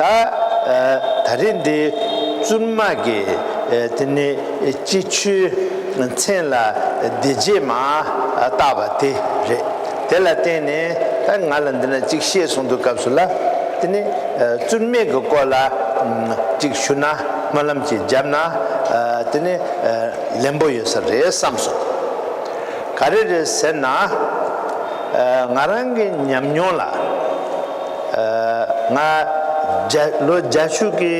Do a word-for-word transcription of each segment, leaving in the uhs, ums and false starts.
ད་ཨ་ད་རེས་འདི་བཙུན་མ་གི་ཨ་དེ་ནི་སྤྱི་ཆོས་མཚན་ལ་སྡེ་རྗེས་མ་བཏགས་པ་དེ་རེད། དེ་ལ་བརྟེན་ནས་ད་ང་ལ་འདི་ན་གཅིག་བཤད་གསུང་དུས་སྐབས་སུ་ལ་དེ་ནི་ཨ་བཙུན་མའི་གི་སྐོར་ལ་ཨམ་གཅིག་ཞུ་ན་སྨོན་ལམ་གཅིག་བརྒྱབ་ན་ཨ་དེ་ནི་ཨ་ལན་པོ་ཡོད་ས་རེད་བསམ་སོང་། ག་རེ་རེད་ཟེར་ན། ཨ་ང་རང་གི་ཉམས་མྱོང་ལ། ཨ་ང་བརྒྱ་ལོ་བརྒྱད་ཅུ་གི་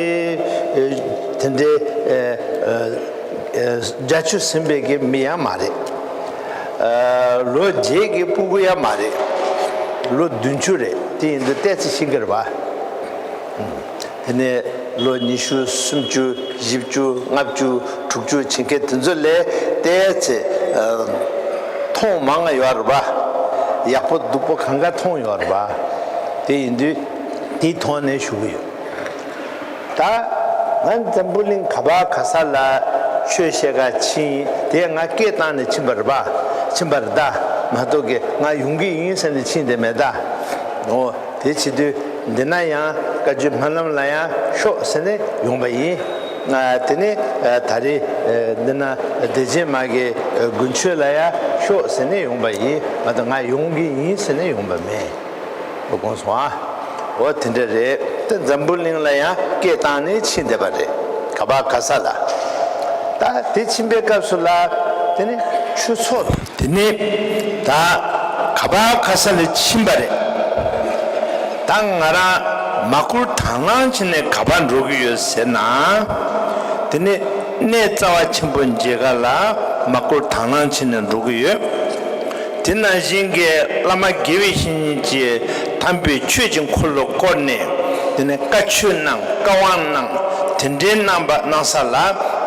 ཨ་དེ་འདྲའི་ཨ་ཨ་ཨ་བརྒྱད་ཅུ་ཟིན་པའི་གི་མི་ཡང་མ་རེད། ཨ་ལོ་བརྒྱད་ཀྱི་སྤུ་གུ་ཡང་མ་རེད། ལོ་བདུན་ཅུ་རེད། དེ་ཡིན་དུས་ཏོག་ཙམ་ཤེས་ཀྱི་རེད་པ། དེ་ནས་ལོ་ཉི་ཤུ་སུམ་ཅུ་བཞི་བཅུ་ལྔ་བཅུ་དྲུག་ཅུ་ཕྱིན་མཁན་དེ་ཚོ་ལས་ཏོག་ཙམ་ཨ་མཐོང་མང་ང་ཡོད་རེད་པ། ཡག་པོ་སྡུག་པོ་གང་ག་མཐོང་ཡོད་རེད་པ། དེ་ཡིན་དུས་དེའི་ཐོག་ནས་ཞུ་གི་ཡོད། ད་ང་འཛམ་བུ་གླིང་ག་པར་ག་ས་ལ་ཆོས་བཤད་ག་ཕྱིན་དེ་ང་སྐད་བཏང་ནས་ཕྱིན་པ་རེད་པ། ཕྱིན་པ་རེད་ད། མ་གཏོགས་ཀྱི་ང་ཡོང་གི་ཡིན་ཟེར་ནས་ཕྱིན་དེ་མེད་ད། འོ། དེ་བྱེད་དུས་འདི་ན་ཡང་བཀའ་བརྒྱུད་སྨོན་ལམ་ལ་ཡང་ཤོག་ཟེར་ནས་ཡོང་པ་ཡིན། ང་དེ་ནས་ཨ་ད་རེས་ཨ་འདི་ན་བདེ་ཆེན་མ་གི་ཨ་དགུན་ཆོས་ལ་ཡང་ཤོག་ཟེར་ནས་ཡོང་པ་ཡིན། མ་གཏོགས་ང་ཡོང་གི་ཡིན་ཟེར་ནས་ཡོང་པ་མེད། འོ་དགོངས་སོང་ཨ། འོ་དེ་འདྲ་རེད། དེ་འཛམ་བུ་གླིང་ལ་ཡང་སྐད་བཏང་ནས་ཕྱིན་བསྡད་པ་རེད། ག་པར་ག་ས་ལ། ད་དེ་ཕྱིན་པའི་སྐབས་སུ་ལ་དེ་ནི་ཆོས་ཚོགས། དེ་ནི་ད་ག་པར་ག་ས་ལ་ཕྱིན་པ་རེད། ད་ང་རང་མ་བསྐུལ་དང་བླངས་བྱས་ནས་ག་པར་འགྲོ་གི་ཡོད་ཟེར་ན། དེ་ནི་གནས་རྩ་བ་ཆེན་པོ་མཇལ་ཁ་ལ་མ་བསྐུལ་དང་བླངས་བྱས་ནས་འགྲོ་གི་ཡོད། དེ་ནང་བཞིན་གྱི་བླ་མ་དགེ་བའི་བཤེས་གཉེན་གྱིས་དམ་པའི་ཆོས་ཀྱི་འཁོར་ལོ་བསྐོར་ནས། དེ་ནས་བཀའ་ཆོས་གནང་། བཀའ་དབང་གནང་། དེ་འདྲའི་གནང་བ་གནང་ས་ལ་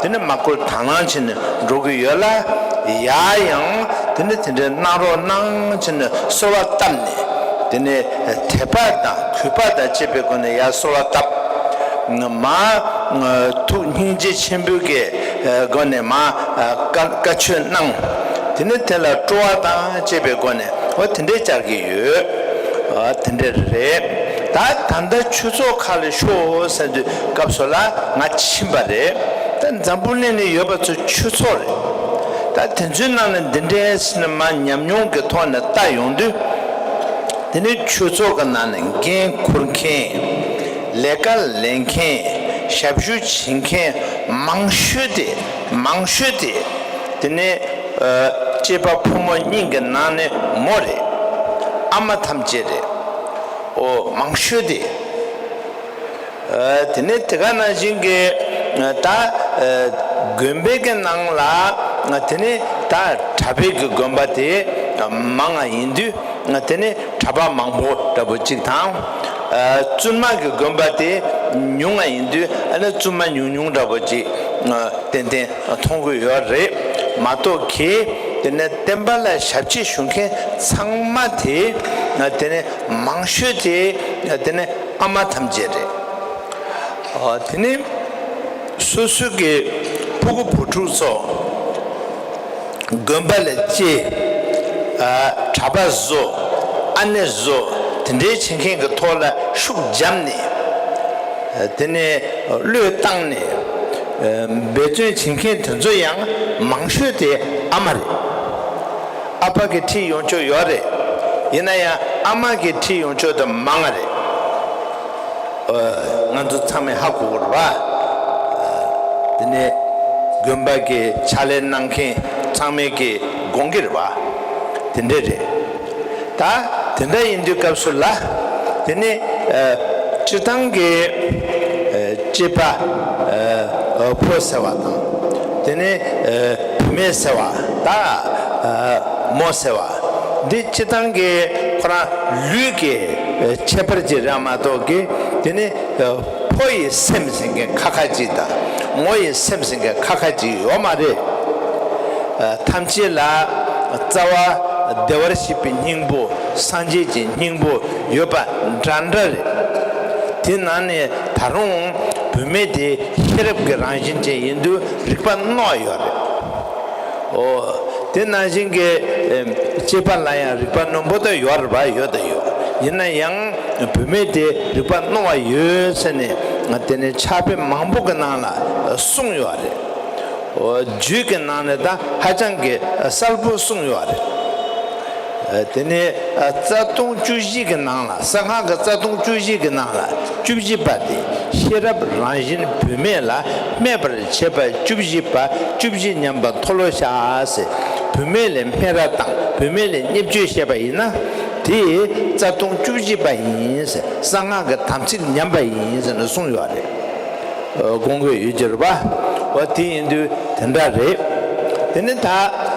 དེ་ནས་མ་བསྐུལ་དང་བླངས་བྱས་ནས་འགྲོ་གི་ཡོད་ལ། ཡར་ཡང་དེ་ནས་དེ་འདྲའི་གནང་རོགས་གནང་བྱས་ནས་གསོལ་བ་བཏབ་ནས། དེ་ནས་དད་པ་དང་གུས་པ་དང་བཅས་པའི་སྒོ་ནས་ཡར་གསོལ་བ་བཏབ། མ་ཐུགས་སྙིང་རྗེ་ཆེན་པོའི་གི་སྒོ་ནས་མ་བཀའ་བཀའ་ཆོས་གནང་། དེ་ནས་དེ་ལ་སྤྲོ་བ་དང་བཅས་པའི་སྒོ་ནས་འོ་དེ་འདྲའི་བཅར་གྱི་ཡོད། ཨ་དེ་འདྲ་རེད། ད་ད་ལྟ་ཆོས་ཚོགས་ཁག་ལ་ཤོག་ཟེར་དུས་སྐབས་སུ་ལ་ང་ཕྱིན་པ་རེད། ད་འཛམ་བུ་གླིང་ནས་ཡོད་པ་ཚོ་ཆོས་ཚོགས་རེད། ད་དེ་ཚོའི་ནང་ནས་འདི་འདྲའི་སི་ནི་མ་ཉམས་མྱོང་གི་ཐོག་ནས་ལྟ་ཡོང་དུས། དེ་ནི་ཆོས་ཚོགས་ཀྱི་ནང་ནས་འགན་འཁུར་མཁན། ལས་ཀ་ལས་མཁན། ཞབས་ཞུ་བྱེད་མཁན་མང་ཤོས་དེ་མང་ཤོས་དེ། དེ་ནི་ཨ་སྐྱེས་པ་ཕོ་མོ་གཉིས་ཀྱི་ནང་ནས་མོ་རེད། ཨ་མ་ཐམས་ཅད་རེད། ཨོ་མང་ཤོས་དེ། ཨ་དེ་ནས་དེ་ག་ནང་བཞིན་གྱི་ད་ཨ་དགོན་པའི་གི་ནང་ལ་དེ་ནས་ད་གྲྭ་པའི་གི་དགོན་པ་དེ་མང་ང་ཡིན་དུས་དེ་ནས་གྲྭ་པ་མང་པོ་འདྲ་པོ་གཅིག་དང་། ཨ་བཙུན་མ་གི་དགོན་པ་དེ་ཉུང་ང་ཡིན་དུས་ཨ་ནི་བཙུན་མ་ཉུང་ཉུང་འདྲ་པོ་གཅིག་ཏན་ཏན་མཐོང་གི་ཡོད་རེད་མ་གཏོགས་གི། དེ་ནས་བསྟན་པ་ལ་ཞབས་ཕྱི་ཞུ་མཁན་ཚང་མ་དེ་དེ་ནས་མང་ཤོས་དེ་དེ་ནས་ཨ་མ་ཐམས་ཅད་རེད། ཨ་དེ་ནས་སོ་སོ་གི་ཕྲུ་གུ་བུ་ཕྲུག་ཚོ་དགོན་པ་ལ་སྐྱེལ། ཨ་གྲྭ་པ་བཟོ། ཨ་ནེ་བཟོ། དེ་འདྲའི་བྱེད་མཁན་གྱི་ཐོག་ལ་ཤུགས་བརྒྱབ་ནས། ཨ་དེ་ནས་བློས་བཏང་ནས་ཨ་འབད་བརྩོན་བྱེད་མཁན་དེ་ཚོ་ཡང་མང་ཤོས་དེ་ཨ་མ་རེད། ཨ་ཕ་གིས་ཁྲིད་ཡོང་ཆོག་ཡོད་རེད། ཡིན་ན་ཡང་ཨ་མ་གིས་ཁྲིད་ཡོང་ཆོག་དེ་མང་ང་རེད། ཨ་ང་ཚོ་ཚང་མས་ཧ་གོ་གི་རེད་པ། ཨ་དེ་ནས་དགོན་པ་གི་ཕྱག་ལས་གནང་མཁན་ཚང་མས་ཀྱི་དགོངས་ཀྱི་རེད་པ། དེ་འདྲ་རེད། ད་དེ་འདྲ་ཡིན་དུས་སྐབས་སུ་ལ་དེ་ནས་ཨ་སྤྱིར་བཏང་གི་ཨ་སྐྱེས་པ་ཨ་ཕོ་ཟེར་བ་དང་། དེ་ནས་ཨ་བུད་མེད་ཟེར་བ་ད་ཨ་མོ་ཟེར་བ། འདི་སྤྱིར་བཏང་གི་ཁོ་རང་ལུས་ཀྱི་ཨ་ཁྱད་པར་ཅིག་རེད་མ་གཏོགས་ཀྱི། དེ་ནི་ཨ་ཕོ་ཡི་སེམས་ཟེར་མཁན་ཁ་ཁ་ཅིག་དང་མོ་ཡི་སེམས་ཟེར་མཁན་ཁ་ཁ་ཅིག་ཡོད་མ་རེད། ཨ་ཐམས་ཅད་ལ་རྩ་བ་བདེ་བར་གཤེགས་པའི་སྙིང་པོ། སངས་རྒྱས་ཀྱི་སྙིང་པོ་ཡོད་པ་འདྲ་འདྲ་རེད། དེ་ནང་ནས་ད་རུང་བུད་མེད་དེ་ཤེས་རབ་ཀྱི་རང་བཞིན་ཅན་ཡིན་དུས་རིག་པ་རྣོ་ཡོད་རེད། ཨོ། དེ་ནང་བཞིན་གྱི་ཨེམ་སྐྱེས་པ་ལ་ཡང་རིག་པ་རྣོན་པོ་དེ་ཡོད་རེད་པ། ཡོད་དང་ཡོད། ཡིན་ན་ཡང་བུད་མེད་དེ་རིག་པ་རྣོ་བ་ཡོད་ཟེར་ནས་དེ་ནས་ཕྱག་དཔེ་མང་པོ་གི་ནང་ལ་གསུངས་ཡོད་རེད། རྒྱུད་ཀྱི་ནང་ནས་ད་ཧ་ཅང་གི་གསལ་པོ་གསུངས་ཡོད་རེད། དེ་ནས་རྩ་ལྟུང་བཅུ་བཞི་གི་ནང་ལ་གསང་སྔགས་ཀྱི་རྩ་ལྟུང་བཅུ་བཞི་གི་ནང་ལ་བཅུ་བཞི་པ་དེ་ཤེས་རབ་རང་བཞིན་བུད་མེད་ལ་སྨད་པར་བྱེད་པ་བཅུ་བཞི་པ་བཅུ་བཞི་ཉམས་པ་མཐོལ་ལོ་བཤགས་ཟེར། བུད་མེད་ལ་སྨད་ར་དང་བུད་མེད་ལ་བརྙས་བཅོས་བཤད་པ་ཡིན་ན་དེ་རྩ་ལྟུང་བཅུ་བཞི་པ་ཡིན་ཟེར། གསང་སྔགས་ཀྱི་དམ་ཚིག་ཉམས་པ་ཡིན་ཟེར་ནས་གསུངས་ཡོད་རེད། དགོངས་དགོས་ཡོད་ཀྱི་རེད་པ། འོ་དེ་ཡིན་དུས་དེ་འདྲ་རེད། དེ་ནི་ད་